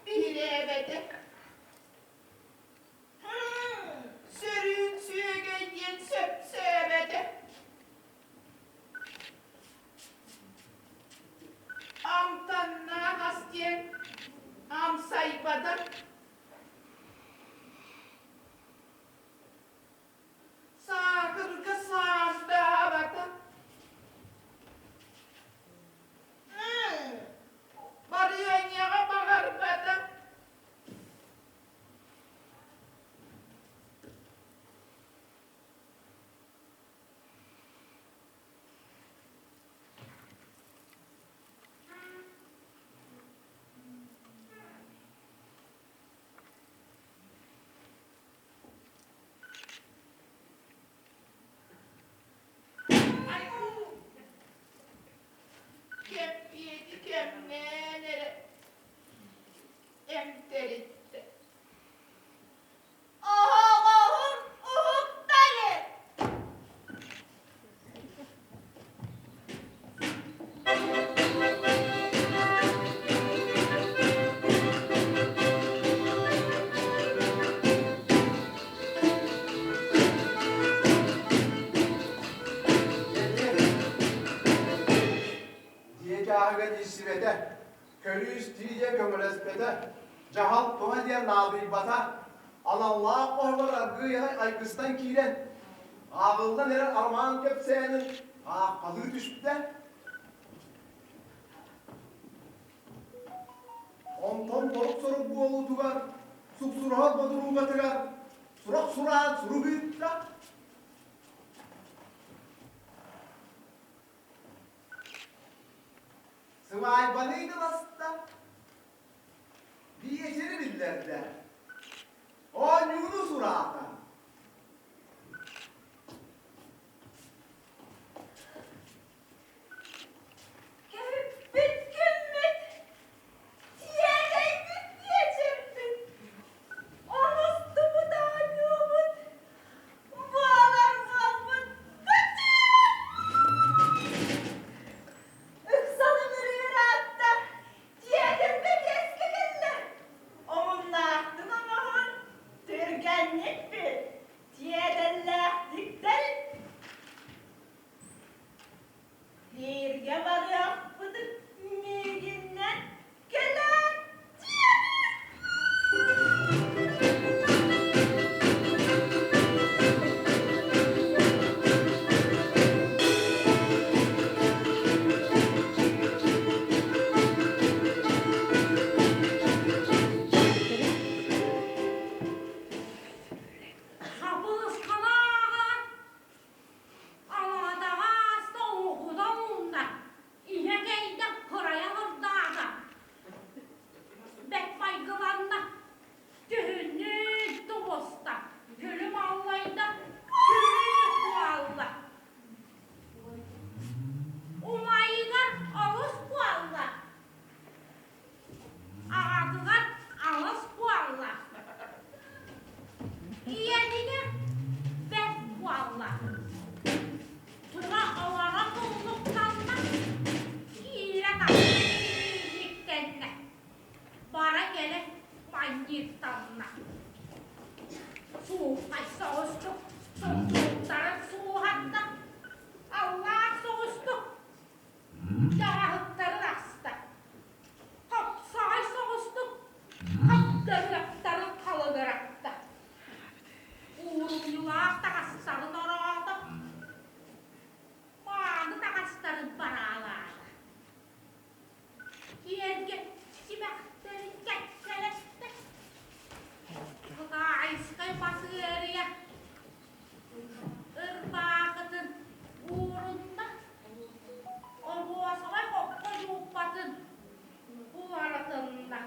биһирээбэтэ. Сөрүүн сүөгэй диэн сөпсөөбөтө. Амтаннаах ас диэн амсайбата. Саахырга саардаабата. Барыанньаҕа баҕарбата. Кэппиэти кэмнээн эрэ эмтэриттэ. Оһоҕоһум уһуктары! Дьиэ чааһыгар ииссибэтэ, көрүү-истии диэн көмөлөспөтө, дьаһал туһа диэн наадыйбата, аналлаах хоһугар аргыый аҕай айгыстан киирэн, ааҕыллан эрэр арамаан кэпсээнин аахпалыы түстэ. Онтон борук-сорук буолуутугар, суксуруһар бодуруукатыгар сурах сураан сурук ыытта. Сыбаайбаны ыйыталаста, биэчэри биллэрдэ, оонньууну сураата. Кэһиппит күммүт, тиэтэйбит биэчэрбит, оҥостубут оонньуубут, буолар буолбут Ыксалым ырыыраатта, тиэтэлбэ биэскэ кэллэ. Омуннаахтык оҥоһун, түргэнник бил, тиэтэллээхтик дэл. Бииргэ барыахпытын миигиннэн кэлээр Хабылыскалааҕа Алаҕатаҕа ааста уһуна уунна, иһэ кэйдэ кырайа ырдаата. Бэт майгыланна, түһүннүн тубуста, күлүм аллайда, күлүү буолла. Умайыгар олус буолла, аҕатыгар алыс буолла, ийэтигэр бэрт буолла. Тура олоро туллуктанна, киирэ тахса киирниктэннэ, бара кэлэ манньыыттанна. Сууххай соҕустук сундууктарын сууһатта, аллаах соҕустук Дьаһаһыттарын аста, хапсаҕай соҕустук хапкырыахтарын халыгыратта, уурумньулаах таҥастарын ороото, мааны таҥастарын бараалаата, киэргэччи симэхтэрин кэккэлэттэ, кытаайскай масыарыйа ырбаахытын уурунна, оруосабай хоппо дьууппатын уларытынна.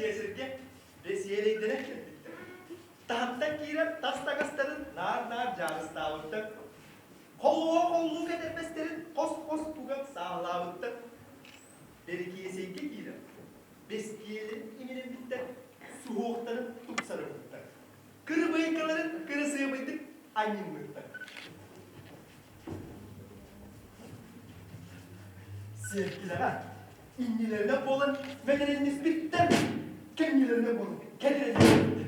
биэсэргэ бэсиэлэйдэнэн кэлбиттэр. Таһыттан киирэн тас таҥастарын наар-наар дьаарыстаабыттар. Холуоһа-холлуу кэтэрбэстэрин хос-хос уган сааһылаабыттар. Бэрикиэсэйгэ киирэн бэстиэлэрин иҥэриммиттэр, суһуохтарын тупсарыммыттар. Кырыбыайкаларын кырасыабайдык анньыммыттар. Сиэркилэҕэ иннилэринэн буолан мэтэринниспиттэр, кэннилэринэн буолан кэлэринниспиттэр.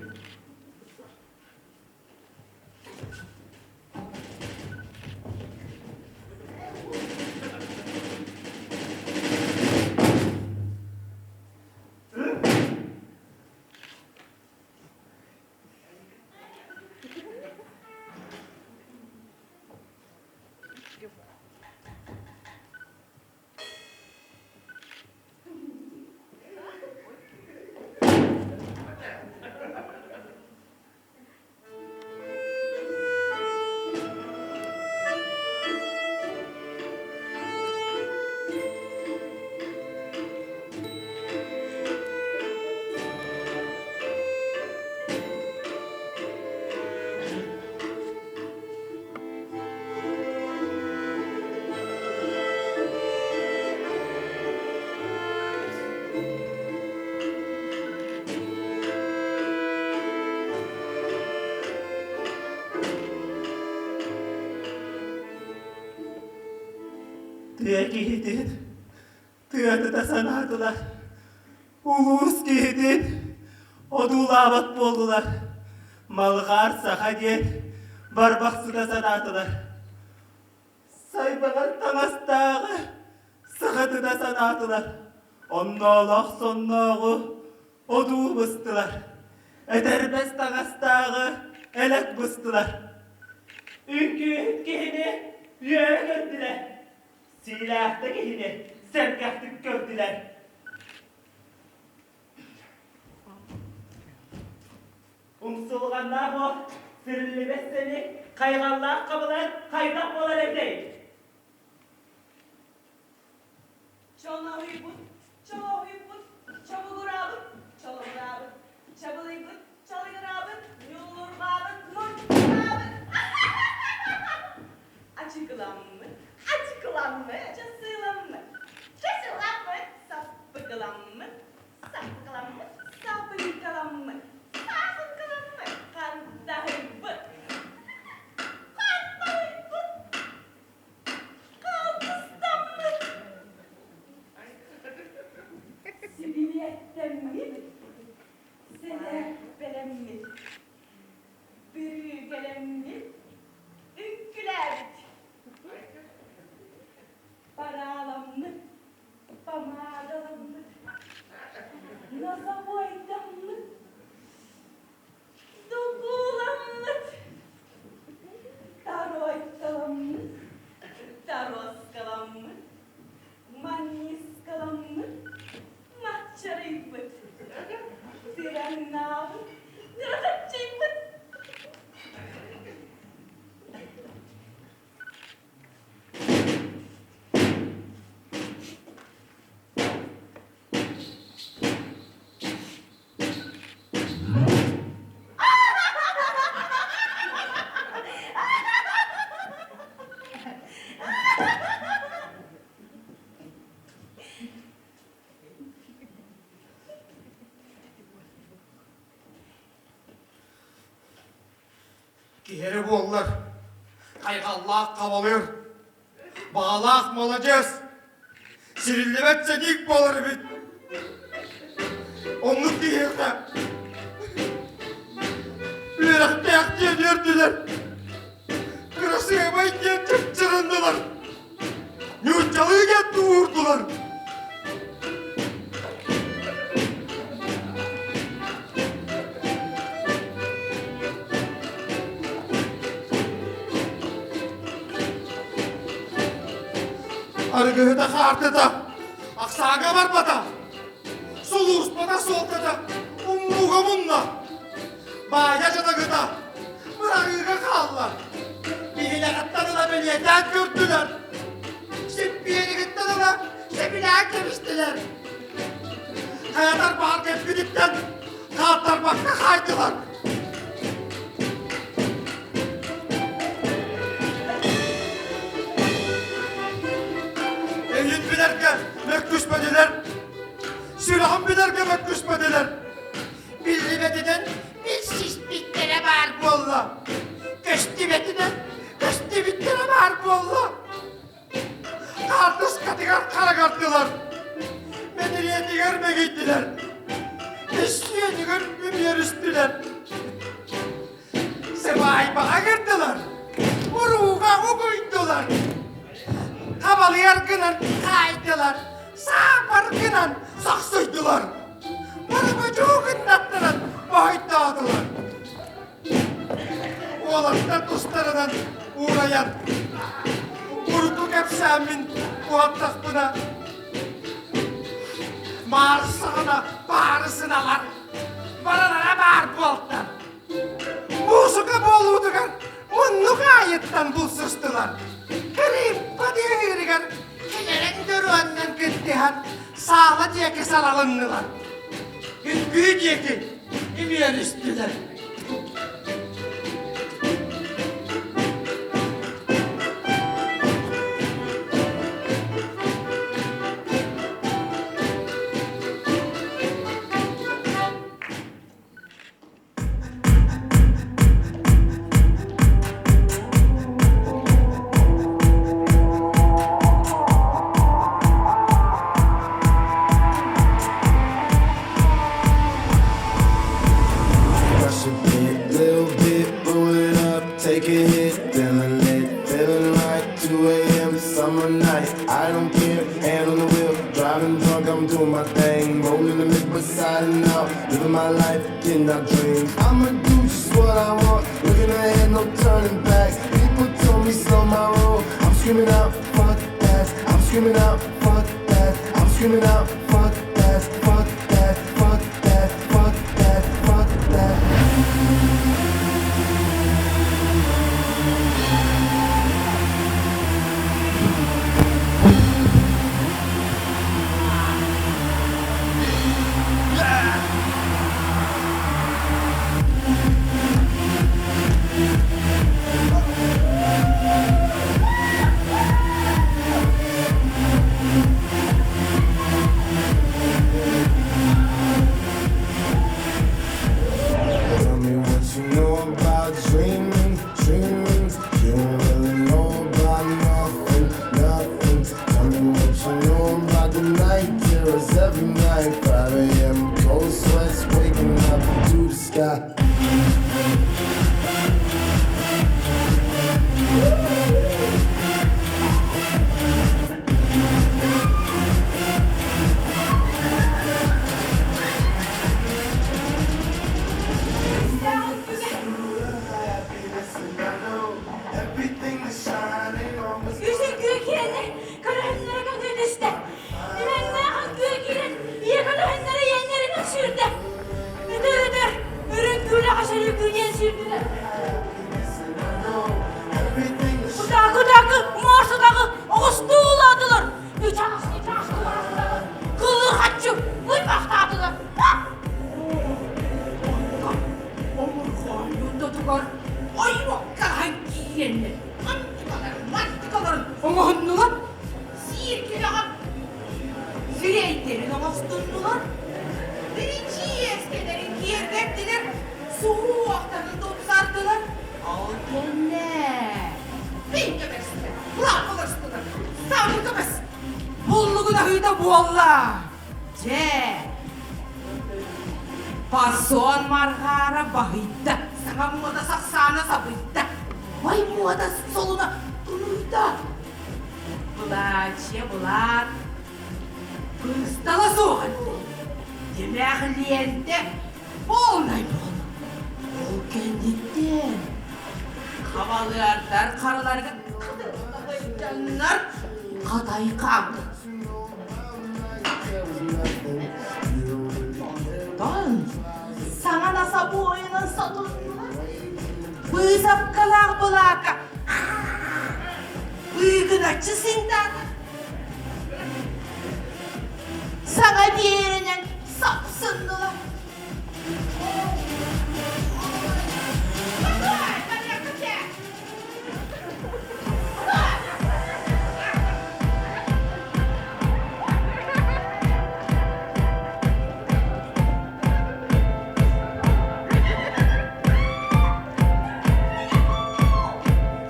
Тыа киһитин тыатыта санаатылар, улуус киһитин одуулаабат буоллулар, малҕаар саха диэн барбахсыта санаатылар. Сайбаҕар таҥастааҕы сахатына санаатылар, онноолоох соннооҕу одуу быстылар, этэрбэс таҥастааҕы элэк быстылар. Үҥкүүһүт киһини үөрэ көрдүлэр, сиилээхтэ киһини сэргэхтик көрдүлэр. Умсулҕаннаах уол сириллибэт сэни хайҕаллаах хабылар хайдах буолар этэй? Чоҥоһуйбут, чоҥоһуйбут, чобугураабыт, чолоҕураабыт, чабылыйбыт, чалыгыраабыт, ньуллурҕаабыт, нуччалаабыт, ачыкыламмыт, ачыкыламмыт, часыламмыт, часыламмыт, саппыкыламмыт, саппыкыламмыт, саппыкыламмыт, саахыкыламмыт, хантаһыйбыт, хантаһыйбыт, Халтыстаммыт, сибилиэттэммит, сэлээппэлэммит, бүрүүкэлэммит, үҥкүлээбит, парааламмыт, помадаламмыт, носовойдаммыт, Дугуламмыт, таройталаммыт, тароскаламмыт, манньыскаламмыт, маччарыйбыт, тыраҥнаабыт, тырахаччыйбыт. Киһи эрэ буоллар, хайҕаллаах хабалыыр, баҕалаах маладьыас, сириллибэт сэниик буолар эбит. Оннук киһиэхэ үөрэхтээх диэн үөрдүлэр, кырасыабай диэн чыпчырыннылар, ньууччалыы диэн туурдулар. Арыгыһыта хаартыта, ахсааҥҥа барбата, сулууспата суолтата умнууга мунна, баайа дьадаҥыта быраҕыыга хаалла. Биһилэҕиттэн ыла бэлиэтээн көрдүлэр, сиппиэригиттэн ыла сөбүлээн кэбистилэр. Хайатар баар кэлбититтэн хааттарбакка хаайдылар. Өйүн билэргэ мөккүспэтилэр, сүрэҕин билэргэ мөккүспэтилэр. Биллибэтинэн билсиспиттэрэ баар буолла. Көстүбэтинэн көстүбүттэрэ баар буолла. Хаартыскатыгар харагардылар, мэтириэтигэр мэгийдилэр, өссүөнүгэр үмүөрүстүлэр. Сыбаайбаҕа ыҥырдылар, урууга угуйдулар, хабалыйар гынан хаайдылар, саапар гынан сахсыйдылар, мургучуу гыннаттаран моһойдоотулар. Уолаттар тустарынан уурайан, урукку кэпсээммин уһаттахпына, маар саҕана баары сыналар, баралара баар буолтар. Муусука буолуутугар муннук аайыттан булсустулар. Кырыыппа диэһииригэр кинилэн дөрүөннэн кыттыһан саала диэки салалыннылар. Үҥкүү диэки имиэристилэр. Rush a bit, little bit, roll it up, take a hit, feeling lit, feeling right. 2 a.m. summer night, I don't care, hand on the wheel, driving drunk, I'm doing my thing, rolling the mid beside and out, living my life in our dreams. I'ma do just what I want, looking ahead, no turning back. People told me slow my roll, I'm screaming out, fuck that, I'm screaming out, fuck that, I'm screaming out, fuck that, fuck that, fuck that, fuck that, fuck that. Tell me what you know about dreaming, dreaming. You don't really know about nothing, nothing. Tell me what you know about the night terrors every night. 5 a.m. cold sweats waking up to the sky. Everything is shining on the Үс үҥкүү киирэннэр көрөһүннэрэ көтө түстэ. Имэҥнээх үҥкүү киирэн ийэ көрөһүннэрэ иэннэринэн сүүрдэ. Өтөр-өтөр үрүҥ күүлэҕэ сөрүүкүү диэн сүүрдүлэр. Утаакы-утаакы муорсутаҕы оҕустуу улаатылар. Үчаҕас-үчаҕас кылырҕаччы уйбахтаатылар. Омурҕоонньутутугар ойуоккаһан киирэннэр антикаларын, мантикаларын оҥоһуннулар, сииркилэҕэ сирэйдэрин оҥостуннулар, биричиэскэлэрин киэргэттилэр, суһуохтарын тупсардылар. Ол кэннэ бииргэ бэстилэр, лааппыластылар, саамыка бэс, буллугун аһыыта буолла. Дьэ, Фасон Марҕаара баһыйда, саҥа муода сахсаана сабыйда, ой муода солуна тунуйда. Былаачыйа былаат, быыстала суох этэ. Димэх лиэнтэ полнай буолла. Ол кэнниттэн хабалыардар харыларыгар хатыллаһыйданнар хатай хаамты. Онтон саҥа насобуойунан сотуннулар. Быысапкалаах былаакка быыгыначчы синдаата. Саҥа биэринэн сап. сапсыннылар.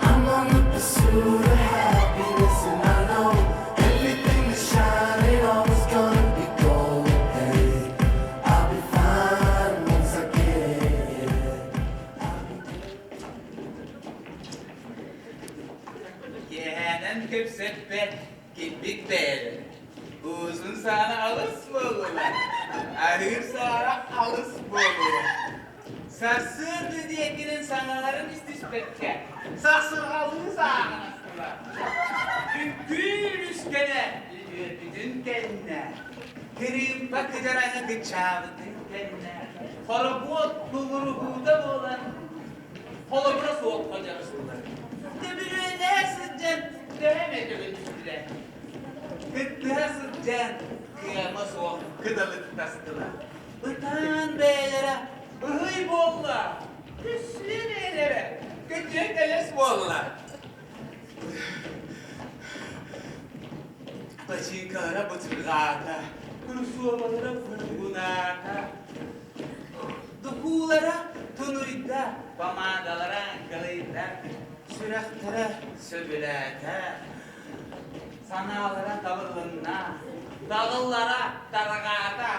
I'm on the pursuit of happiness, and I know everything that's shining always gonna be gold. Hey, I'll be fine once I get it. Киэһээнэн кэпсэппэт килбик бэйэлэр. Уусун саана алыс буоллулар, аһыыр саара алыс буоллулар. Сарсыарда диэкинэн саҥаларын истиспэккэ, сахсырҕалыы сааҕынастылар. Үҥкүү үскэнэ үтүөрбүтүн кэннэ, кырыымпа кыдьараҥа кыччаабытын кэннэ, хоробуот кулуруһуута буолан, холобура суох ходьорустулар. Төбүрүөнэ сылдьан төһө эмэ төгүлүстүлэр. Кыттыһа сылдьан кыама суох кыдалыктастылар. Ытаан бэйэлэрэ быһый буолла, күссүө бэйэлэрэ көтүө кэлэс буолла. Бачыыҥкалара бытырҕаата, курусуобалара куугунаата, духуулара тунуйда, помадалара аҥкалыйда, сүрэхтэрэ сөбүлээтэ. Санаалара табыллынна, таҕыллара тарҕаата.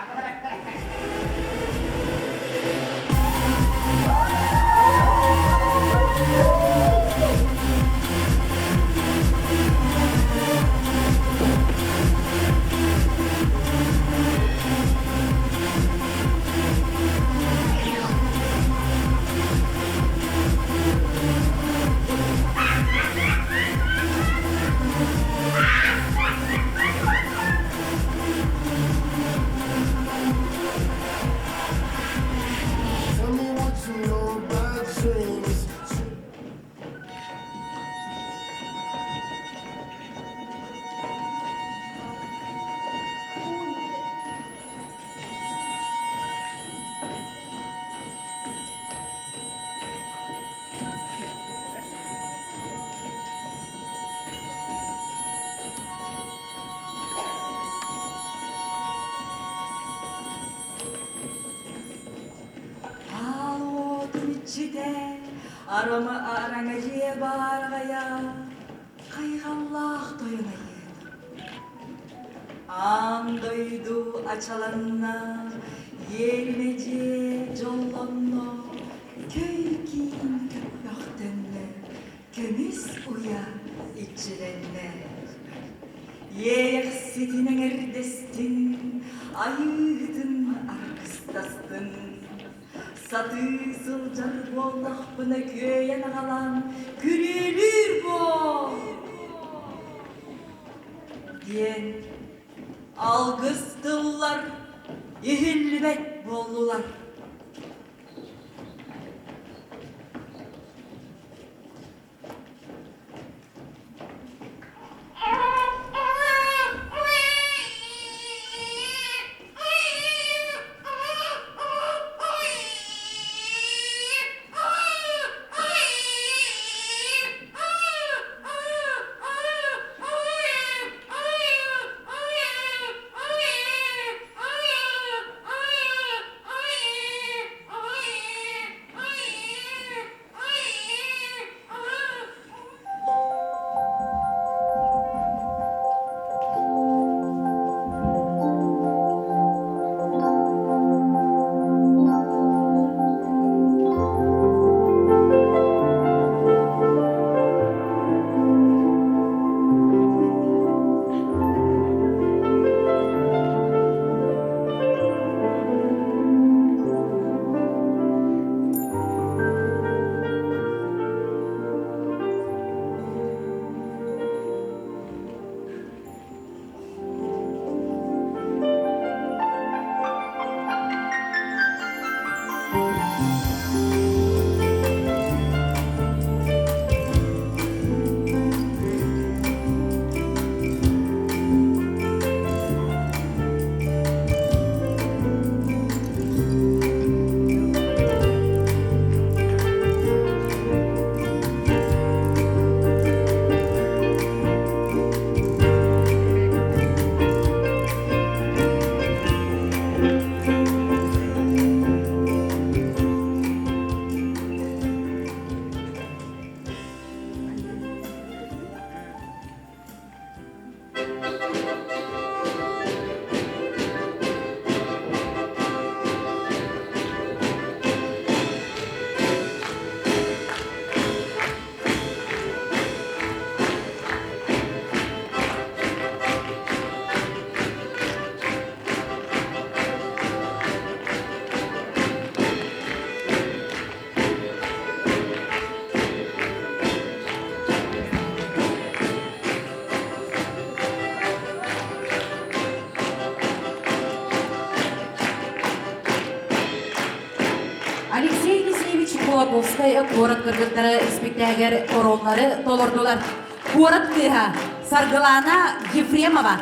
Tell me what you know about dreams. Аал уотун иччитэ, арама араҥа дьиэ баарҕайа, хайҕаллаах тойон айыыта. Аан дойду ачаланна, иэримэ дьиэ дьоллонно, көй киин көппөхтөннө, көмүс уйа иччилэннэ. Иэйэхситин эҥэрдэстин, айыыһытын аргыстастын. Сатыы сылдьар буоллахпына күөйэн аҕалан күрүөлүүр буол! Диэн алгыс тыллар иһиллибэт буоллулар. Алексей Елисеевич Кулаковскай куорат кыргыттара испиктээгэр оруоллары толордулар. Куорат кыыһа Саргылаана Ефремова.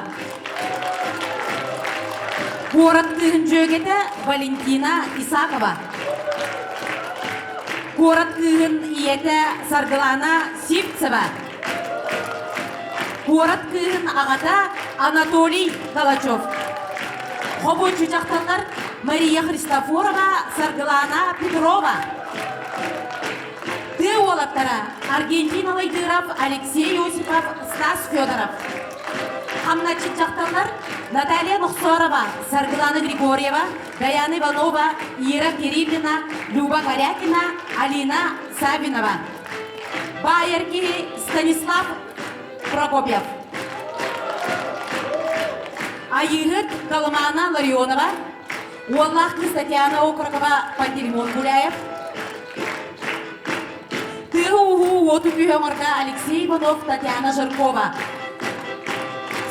Куорат кыыһын дьүөгэтэ Валентина Исакова. Куорат кыыһын ийэтэ Саргылаана Сивцева. Куорат кыыһын аҕата Анатолий Калачев. Хобуоччу дьахталлар Мария Христофорова, Саргылаана Петрова. Тыа уолаттара Аргентин Алайдыров, Алексей Осипов, Стас Федоров. Хамначчыт дьахталлар Наталья Нохсорова, Саргылана Григорьева, Гаяна Иванова, Ира Кириллина, Люба Корякина, Алина Савинова. Баайар киһи Станислав Прокопьев. Айыыһыт Колымана Ларионова, уоллаах кыыс Татьяна Окорокова, Пантелеймон Гуляев, Тыаһы-ууһу уоту күүһэ оҥорго Алексей Иванов, Татьяна Жиркова.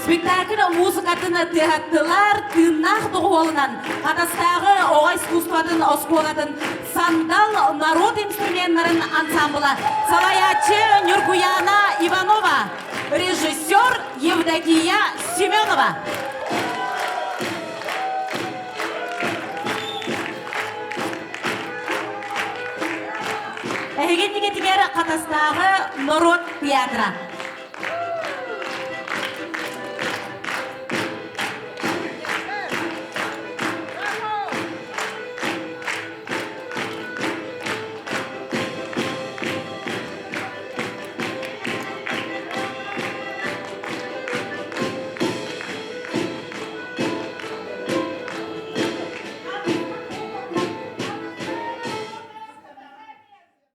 Спектакль музыкатын тыаһаттылар тыыннаах доҕуһуолунан Хатастааҕы оҕо искусствотын оскуолатын Сандал народ инструменнарын ансамбла салайааччы Нюргуяна Иванова, режиссер Евдокия Семенова. Эһиги иннигитигэр Хатастааҕы норуот театра.